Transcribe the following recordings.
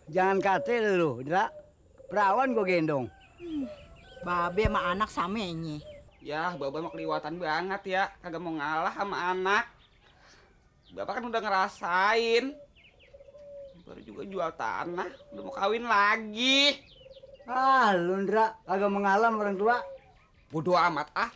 Jangan kate lu, Dra. Perawan gua gendong. Babe sama anak samenye. Ya, Bapak mah keliwatan banget ya. Kagak mau ngalah sama anak. Bapak kan udah ngerasain. Baru juga jual tanah, udah mau kawin lagi. Ah, lu Dra, kagak mengalam orang tua. Bodoh amat ah.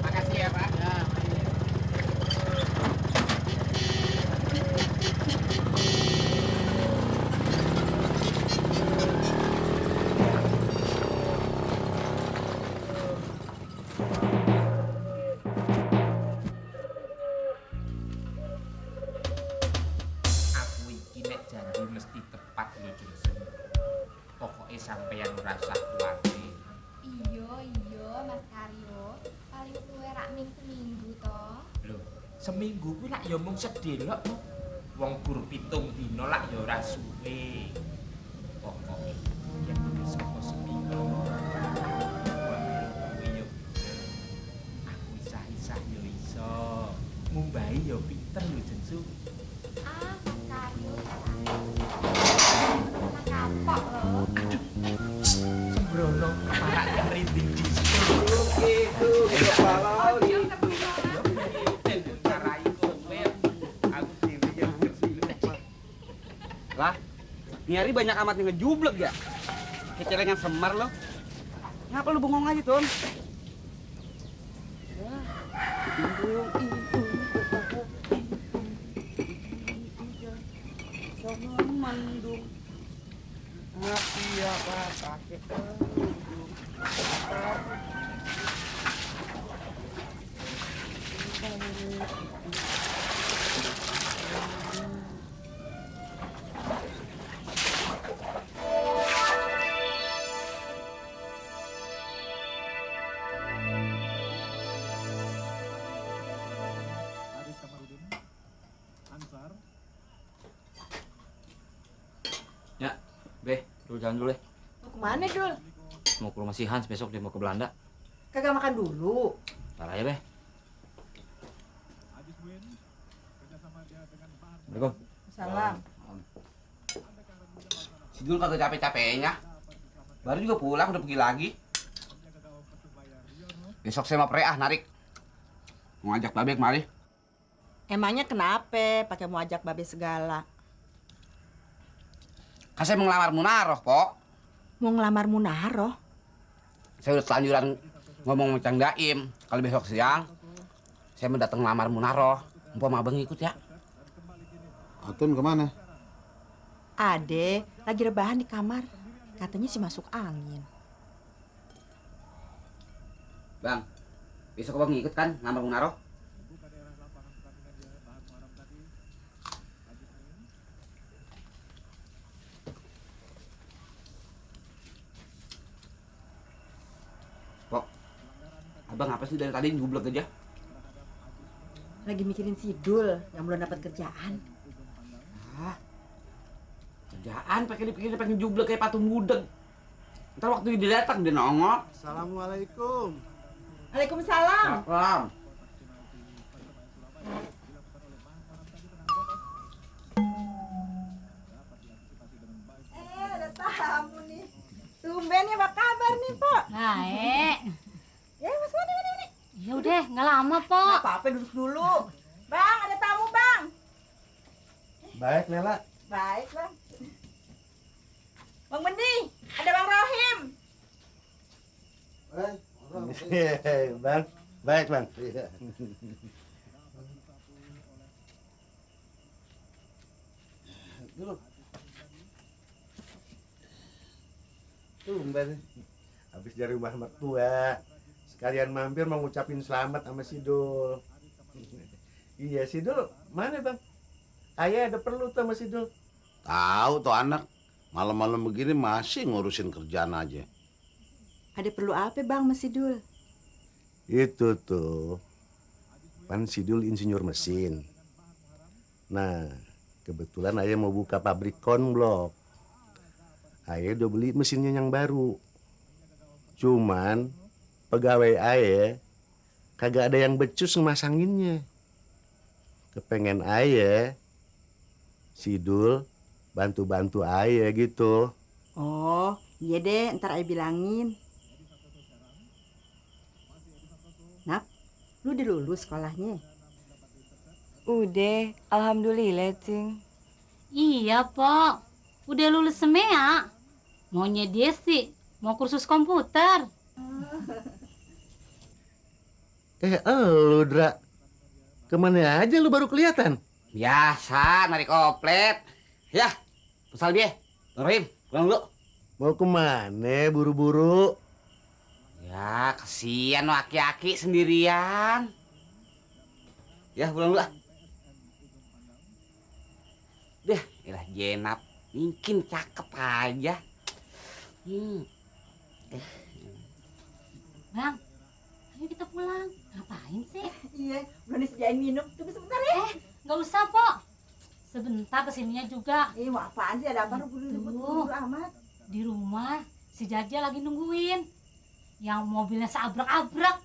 Makasih ya Pak. Aku iki nek janji mesti tepat lho Jungsu. Pokoke sampeyan ora usah kuwatir. Iya Mas Karyo, paling suwe rak ming seminggu to. Lho, seminggu kuwi lak ya mung sedelok to. Wong gur 7 dina lak ya ora suwe. Pokoke yen wis saka seminggu. Kowe yo bener. Aku isah-isah yo iso. Mumbai yo pinter lho Jungsu. Ah, Mas Karyo, tak kapok lho. Sembrono marak merinding disitu. Gitu, kepala Ojo gitu. Lah, nyari banyak amat yang ngejublek ya. Kayak celengan semar lo. Ngapa lu bengong aja, Ton? Mendung. Hati apa pakai kerudung. Ya, Be, dulu jalan dulu deh. Mau kemana, Dul? Mau ke rumah si Hans besok dia mau ke Belanda. Kagak makan dulu. Ntar aja, Be. Assalamualaikum. Salam. Si Dul kagak capek-capeknya. Baru juga pulang udah pergi lagi. Besok saya mau preah narik. Mau ngajak Babe kemari. Emangnya kenapa pakai mau ajak babe segala? Kan saya mau ngelamar Munaroh, Pok. Mau ngelamar Munaroh? Saya udah telanjuran ngomong sama Cang Daim. Kalau besok siang, saya mau datang ngelamar Munaroh. Mpok abang ikut ya. Atun kemana? Ade lagi rebahan di kamar. Katanya sih masuk angin. Bang, besok abang ikut kan ngelamar Munaroh? Pok, abang apa sih dari tadi ngublek aja? Lagi mikirin si Dul yang belum dapat kerjaan. Ah, kerjaan pakai dipikir pengen jublek kayak patung gudeg. Ntar waktu dia datang dia nongol. Assalamualaikum. Waalaikumsalam. Salam. Ada tamu nih. Tumben ya, apa kabar nih, Pok? Baik. Ya, Mas, mana? Ya udah, nggak lama, Nggak Pok. apa-apa, duduk dulu. Bang, ada tamu, Bang. Baik, Lela. Baik, Bang. Bang Bening, ada Bang Rohim. Eh, Bang, baik bang. Dulu. Tumben. Habis dari rumah mertua. Sekalian mampir mau ngucapin selamat sama Sidul. Iya Sidul, mana bang? Ayah ada perlu tuh sama Sidul. Tahu tuh anak, malam-malam begini masih ngurusin kerjaan aja. Ada perlu apa bang Mas Sidul? Itu tuh, kan Sidul insinyur mesin. Nah, kebetulan ayah mau buka pabrik konblok. Ayah udah beli mesinnya yang baru. Cuman pegawai ayah kagak ada yang becus ngemasanginnya. Kepengen ayah, Sidul bantu-bantu ayah gitu. Oh, iya deh, ntar ayah bilangin. Nap, lu udah lulus sekolahnya? Udah, alhamdulillah, Cing. Iya, Pok. Udah lulus semea. Maunya dia sih, mau kursus komputer. Lu Dra, kemana aja lu baru kelihatan? Biasa narik oplet. Ya, pusal dia. Nurhim, pulang dulu. Mau kemana buru-buru? Ya, kesian laki-laki sendirian. Ya, pulang dulu. Deh, ilah Jenap. Mungkin cakep aja. Bang, ayo kita pulang. Ngapain sih? Iya, belum disediain minum. Tunggu sebentar ya. Nggak usah, Pok. Sebentar kesininya juga. Mau apaan sih? Ada apa? Buru-buru amat. Di rumah, si Jaja lagi nungguin. Yang mobilnya seabrak-abrak.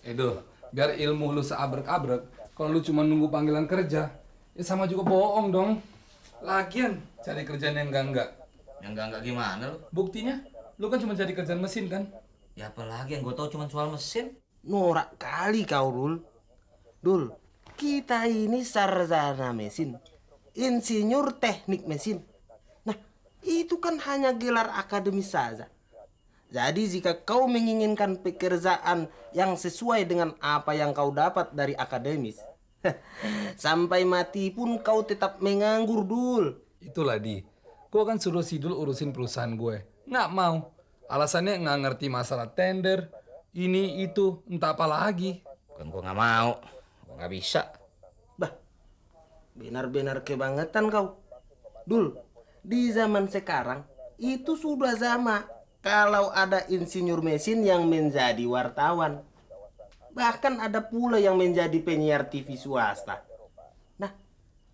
Edo, biar ilmu lu seabrek-abrek, kalau lu cuma nunggu panggilan kerja, ya sama juga bohong dong. Lagian, cari kerjaan yang enggak-enggak. Yang enggak gimana lu? Buktinya, lu kan cuma cari kerjaan mesin kan? Ya apalagi yang gue tahu cuma soal mesin. Norak kali kau, Dul. Dul, kita ini sarjana mesin, insinyur teknik mesin. Nah, itu kan hanya gelar akademis saja. Jadi jika kau menginginkan pekerjaan yang sesuai dengan apa yang kau dapat dari akademis, sampai mati pun kau tetap menganggur, Dul. Itulah Di, gue kan suruh Sidul urusin perusahaan gue. Nggak mau, alasannya nggak ngerti masalah tender, ini itu, entah apa lagi. Kan gue nggak mau, gue nggak bisa. Bah, benar-benar kebangetan kau. Dul, di zaman sekarang itu sudah sama. Kalau ada insinyur mesin yang menjadi wartawan. Bahkan ada pula yang menjadi penyiar TV swasta. Nah,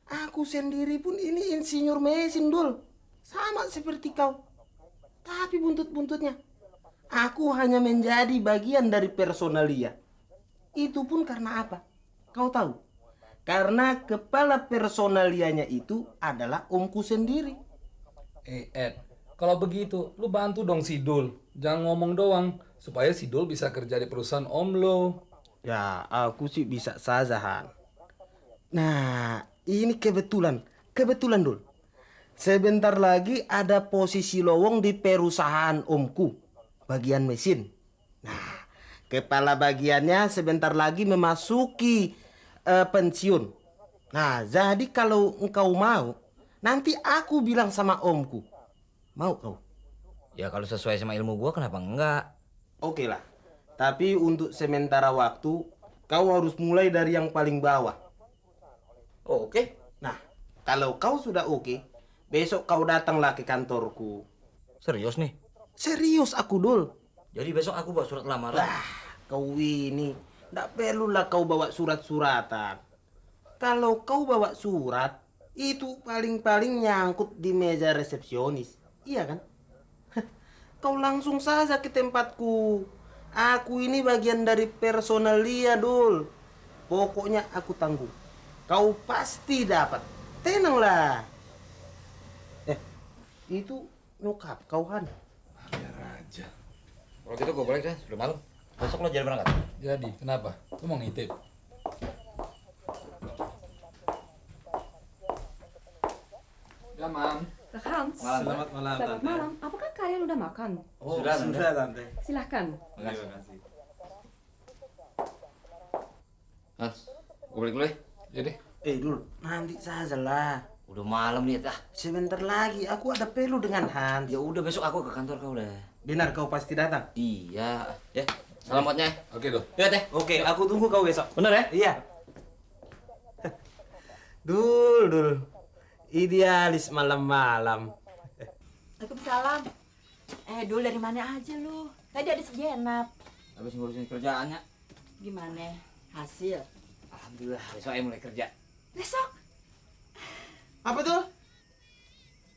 aku sendiri pun ini insinyur mesin, Dul. Sama seperti kau. Tapi buntut-buntutnya, aku hanya menjadi bagian dari personalia. Itu pun karena apa? Kau tahu? Karena kepala personalianya itu adalah omku sendiri. Ed, kalau begitu, lu bantu dong Sidul. Jangan ngomong doang, supaya Sidul bisa kerja di perusahaan om lo. Ya, aku sih bisa saja, Han. Nah, ini kebetulan. Kebetulan, Dul. Sebentar lagi ada posisi lowong di perusahaan omku. Bagian mesin. Nah, kepala bagiannya sebentar lagi memasuki pensiun. Nah, jadi kalau engkau mau, nanti aku bilang sama omku. Mau kau? Ya kalau sesuai sama ilmu gua kenapa enggak? Oke lah. Tapi untuk sementara waktu, kau harus mulai dari yang paling bawah. Oh, oke? Nah, kalau kau sudah oke, besok kau datanglah ke kantorku. Serius nih? Serius aku, Dul. Jadi besok aku bawa surat lamaran? Lah, kau ini, nggak perlulah kau bawa surat-suratan. Kalau kau bawa surat, itu paling-paling nyangkut di meja resepsionis. Iya kan? Kau langsung saja ke tempatku. Aku ini bagian dari personalia, Dul. Pokoknya aku tanggung. Kau pasti dapat. Tenanglah. Itu nyokap kau, Han. Biar aja. Kalau gitu gue balik deh, sudah malam. Besok lo jadi berangkat? Jadi, kenapa? Lu mau ngitip? Malam, Mam. Kak Hans. Malam, Selamat malam, Selamat Tante. malam. Apakah kalian udah makan? Oh, Sudah, sudah, Tante. Silahkan. Terima kasih. Hans, gue balik dulu ya. Jadi, Dul, nanti saja lah. Udah malam nih ah. Sebentar lagi, aku ada perlu dengan Hans. Ya udah besok aku ke kantor kau udah. Benar kau pasti datang? Iya. Ya, selamatnya. oke dong. Ya teh. Oke, aku tunggu kau besok. Bener ya? Iya. Dul. Idealis malam-malam. Waalaikumsalam. Dul dari mana aja lu? Tadi ada sejenap. Habis ngurusin kerjaannya. Gimana? Hasil? Alhamdulillah, besok saya mulai kerja. Besok? Apa tuh?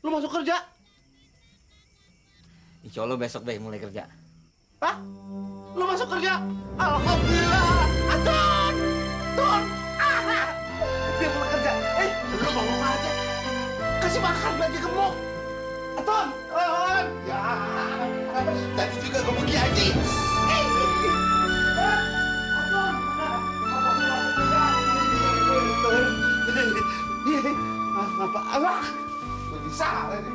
Lu masuk kerja? Insya Allah besok deh mulai kerja. Hah? Lu masuk kerja? Alhamdulillah. Aton! Ton! Dia mulai kerja. Lu bangun aja. Kasih makan lagi gemuk. Aton! Ya. Tadi juga gue pergi haji. Apa? Bisa ini.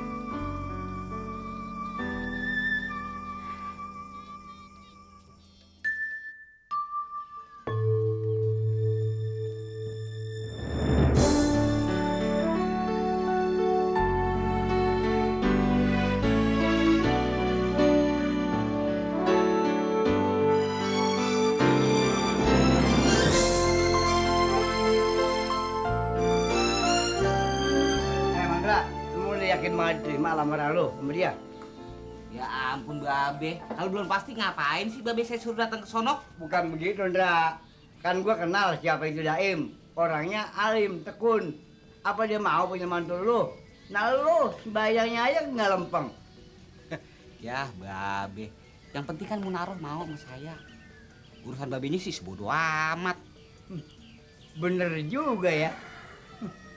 Mandra, lu udah yakin banget terima lamaran lu sama dia? Ya ampun Babe, kalau belum pasti ngapain sih Babe saya suruh datang ke sono? Bukan begitu, Ndra. Kan gua kenal siapa itu Daim. Orangnya alim, tekun. Apa dia mau punya mantu lu? Nah lu bayangnya aja nggak lempeng. Ya Babe, yang penting kan Munaroh mau sama saya. Urusan Babe ini sih sebodoh amat. Bener juga ya.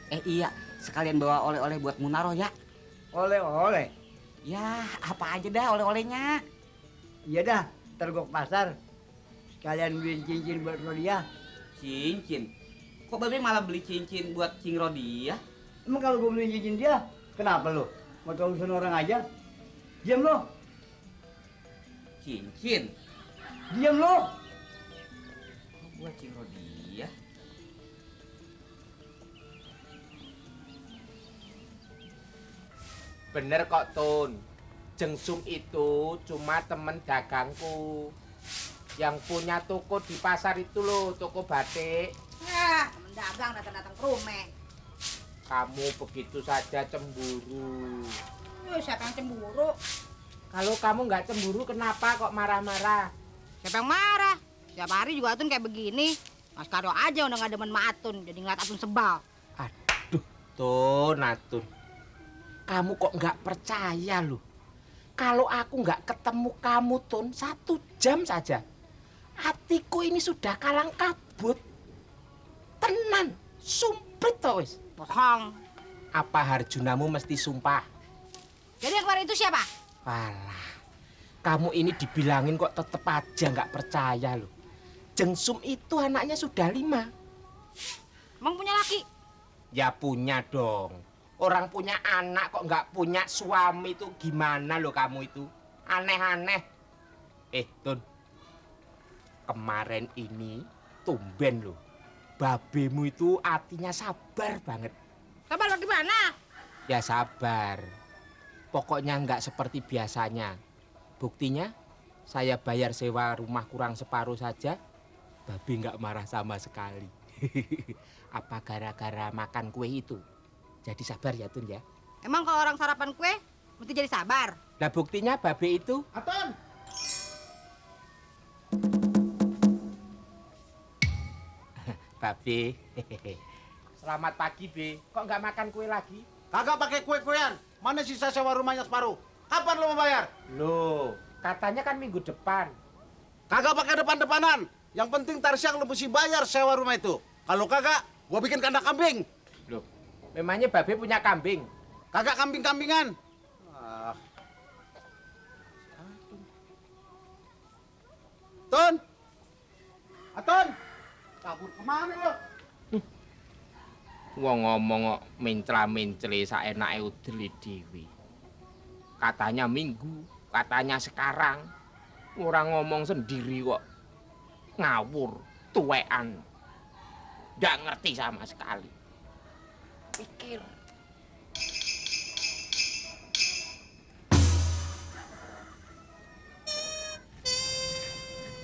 Iya, sekalian bawa oleh-oleh buat Munaroh ya. Oleh-oleh? Ya, apa aja dah oleh-olehnya. Iya dah, ntar gua ke pasar. Sekalian beliin cincin buat Rodia. Cincin? Kok Babe malah beli cincin buat Cing Rodia? Emang kalau gua beliin cincin dia, kenapa lu? Mau tahu urusan orang aja? Diam lu. Cincin? Diam lu. Buat Cing Rodia? Bener kok Tun, Jengsum itu cuma temen dagangku. Yang punya toko di pasar itu loh, toko batik. Temen dagang datang-datang ke rumah. Kamu begitu saja cemburu. Siapa yang cemburu? Kalau kamu nggak cemburu, kenapa kok marah-marah? Siapa yang marah? Setiap hari juga Atun kayak begini. Mas Karyo aja udah nggak demen sama Atun, jadi ngeliat Atun sebal. Tun, Atun. Kamu kok nggak percaya loh? Kalau aku nggak ketemu kamu, Tun, 1 jam saja, hatiku ini sudah kalang kabut. Tenan, sumprit toh wis. Bohong. Apa Harjunamu mesti sumpah? Jadi yang kemarin itu siapa? Walah, kamu ini dibilangin kok tetep aja nggak percaya loh. Jengsum itu anaknya sudah 5. Emang punya laki? Ya punya dong. Orang punya anak kok nggak punya suami itu gimana loh kamu itu? Aneh-aneh. Tun, kemarin ini tumben loh. Babemu itu hatinya sabar banget. Sabar bagaimana? Ya sabar. Pokoknya nggak seperti biasanya. Buktinya, saya bayar sewa rumah kurang separuh saja, Babe nggak marah sama sekali. Apa gara-gara makan kue itu? Jadi sabar ya Tun ya. Emang kalau orang sarapan kue mesti jadi sabar? Nah buktinya Babe itu. Aton! Babe. Selamat pagi, Be. Kok nggak makan kue lagi? Kagak pakai kue-kuean. Mana sisa sewa rumahnya separuh? Kapan lo mau bayar? Loh, katanya kan minggu depan. Kagak pakai depan-depanan. Yang penting tar siang lo mesti bayar sewa rumah itu. Kalau kagak, gua bikin kandang kambing. Loh, memangnya Babe punya kambing? Kagak kambing-kambingan. Ton! Aton! Kabur kemana lo? Wong ngomong kok mencla-mencli saenake udeli dhewe. Katanya minggu, katanya sekarang. Orang ngomong sendiri kok. Ngawur, tuwekan. Nggak ngerti sama sekali. Pikir.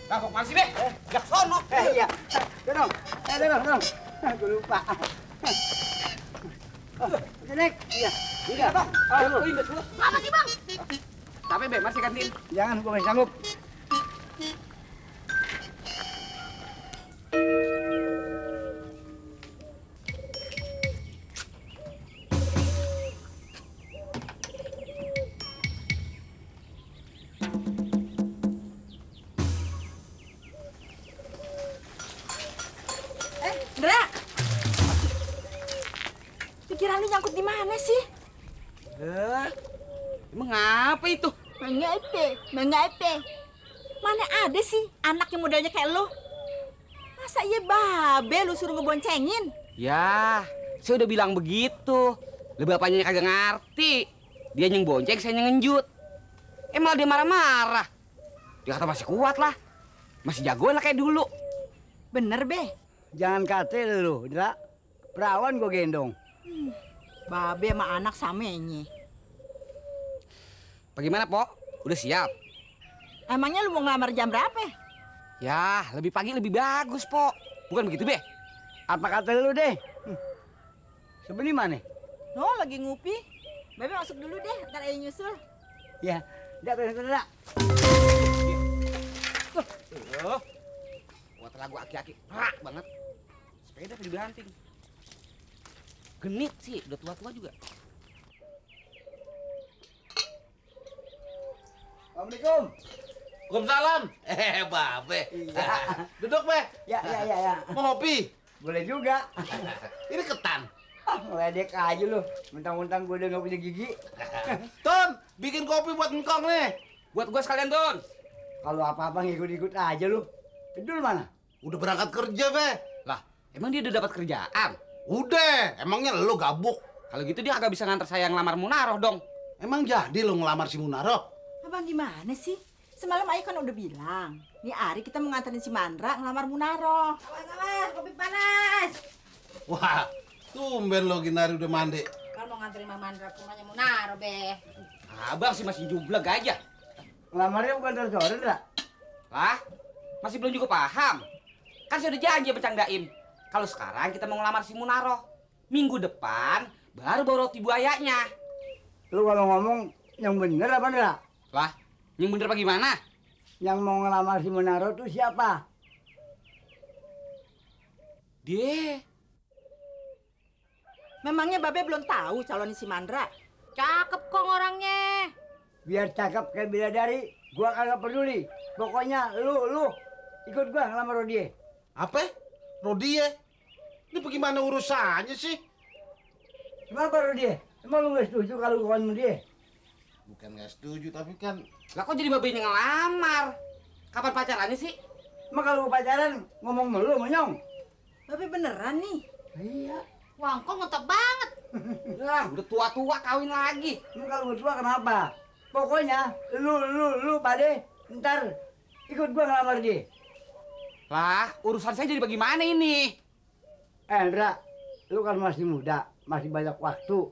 Lah kok masih deh? Gak sono. Iya. Dorong. Dorong. Gue lupa. Nek. Iya. Iya, Bang. Oh, iya, betul. Apa sih, Bang? Tapi Be, masih gantiin. Jangan, gue nggak sanggup. Ndra. Pikiran lu nyangkut di mana sih? Emang apa itu? Mengapa? Mana ada sih anak yang modelnya kayak lu? Masa iya babe lu suruh ngeboncengin? Ya, saya udah bilang begitu. Lah bapaknya kagak ngerti. Dia yang bonceng, saya yang ngenjut. Malah dia marah-marah. Dia kata masih kuat lah. Masih jagoan lah kayak dulu. Bener, Be. Jangan kate lu, Dra. Perawan gue gendong. Babe sama anak samenya. Bagaimana, Pok? Udah siap? Emangnya lu mau ngelamar jam berapa? Ya, lebih pagi lebih bagus, Pok. Bukan begitu, Be? Apa kata lu deh? Sebenarnya mana? No, lagi ngupi. Babe masuk dulu deh, ntar Ayo nyusul. Ya, udah. Buat lagu aki-aki, rak banget. Sepeda dibanting. Genit sih, udah tua-tua juga. Assalamualaikum. Waalaikumsalam. Babe. Iya. Duduk, Be. Ya. Mau ngopi? Boleh juga. Ini ketan. Ngeledek aja lu. Mentang-mentang gue udah nggak punya gigi. Ton, bikin kopi buat engkong nih. Buat gua sekalian, Don. Kalau apa-apa ngikut-ikut aja lu. Bedul mana? Udah berangkat kerja, Be. Lah, emang dia udah dapat kerjaan? Udah, emangnya lu gabuk? Kalau gitu dia kagak bisa nganter saya ngelamar Munaroh dong. Emang jadi lu ngelamar si Munaroh? Abang gimana sih? Semalam Ayo kan udah bilang, nih Ari kita mau nganterin si Mandra ngelamar Munaro. Awas, kopi panas. Wah, tumben lo Ginari udah mandi. Kan mau nganterin Mama Mandra ke rumahnya Munaro, Be. Abang sih masih jubleg aja. Ngelamarnya bukan ntar sore, Dra. Lah, masih belum juga paham. Kan saya udah janji sama Cang Daim. Kalau sekarang kita mau ngelamar si Munaroh. Minggu depan baru bawa roti buayanya. Lu kalau ngomong yang bener apa, Dra? Lah, yang bener apa gimana? Yang mau ngelamar si Munaro tuh siapa? Dia. Memangnya Babe belum tahu calon si Mandra? Cakep kok orangnya. Biar cakep kayak bidadari, gua kagak peduli. Pokoknya lu ikut gua ngelamar Rodie. Apa? Rodie? Ini bagaimana urusannya sih? Kenapa Rodie? Emang lu gak setuju kalau gua sama dia? Bukan gak setuju, tapi kan... Lah kok jadi babe yang ngelamar? Kapan pacarannya sih? Emang kalau gua pacaran ngomong mulu, monyong? Babe beneran nih? Iya. Wah, kok ngetop banget. Lah, udah tua-tua kawin lagi. Emang kalau gua tua kenapa? Pokoknya lu pade ntar ikut gua ngelamar dia. Lah, urusan saya jadi bagaimana ini? Ndra, lu kan masih muda, masih banyak waktu.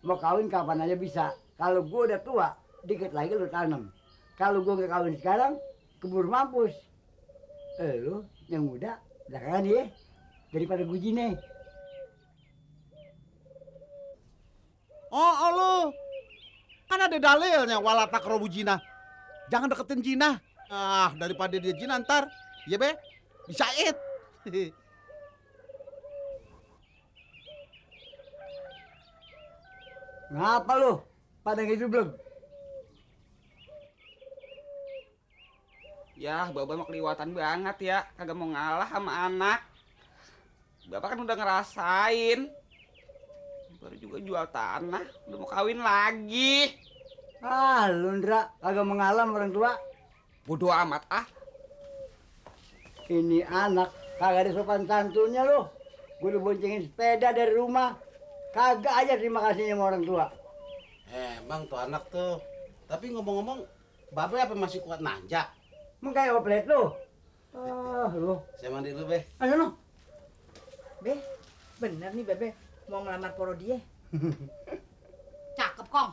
Mau kawin kapan aja bisa. Kalau gua udah tua, dikit lagi lu tanam. Kalau gua nggak kawin sekarang, keburu mampus. Lu yang muda, belakangan ya, daripada gue jine. Oh, lu. Kan ada dalilnya wala takrobu jina. Jangan deketin jina. Ah, daripada dia jina ntar, ya Be, bisa it. Ngapa lu? Pada ngejublek. Ya, Bapak mah keliwatan banget ya. Kagak mau ngalah sama anak. Bapak kan udah ngerasain. Baru juga jual tanah, udah mau kawin lagi. Ah, lu Ndra, kagak mengalam orang tua. Bodoh amat ah. Ini anak kagak ada sopan santunnya lu. Gue udah boncengin sepeda dari rumah. Kagak aja terima kasihnya sama orang tua. Emang tuh anak tuh. Tapi ngomong-ngomong, Babe apa masih kuat nanjak? Emang kayak oplet lu. Lu. Saya mandi dulu, Be. Ayo no. Be, bener nih Bebe mau ngelamar poro dia. Cakep, Kong.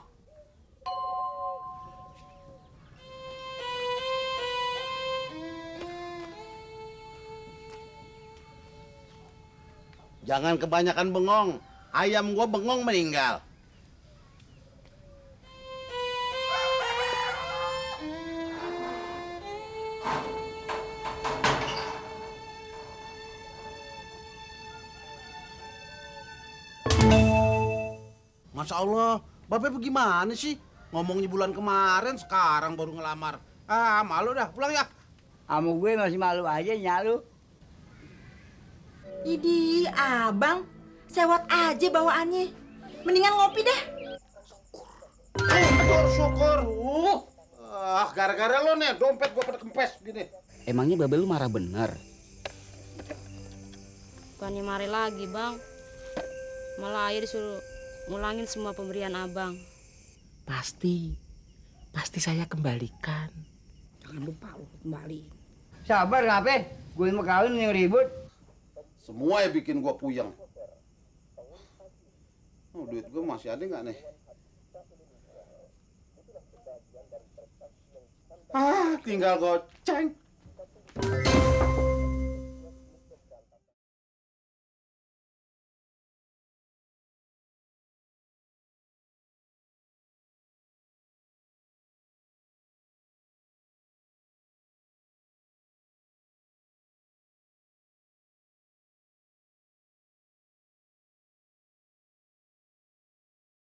Jangan kebanyakan bengong. Ayam gua bengong meninggal. Masya Allah, Babe bagaimana sih? Ngomongnya bulan kemarin, sekarang baru ngelamar. Ah, malu dah, pulang ya. Sama gue masih malu aja nyalu. Idih, abang, sewot aja bawaannya. Mendingan ngopi deh. Syukur. Gara-gara lo nih, dompet gua pada kempes gini. Emangnya Babe lu marah bener? Bukannya mari lagi, Bang. Malah ayah disuruh ngulangin semua pemberian abang. Pasti saya kembalikan. Jangan lupa lu kembali. Sabar ngapain? Gue mau kawin yang ribut. Semua ya bikin gua puyeng. Oh, duit gua masih ada nggak nih? Tinggal goceng.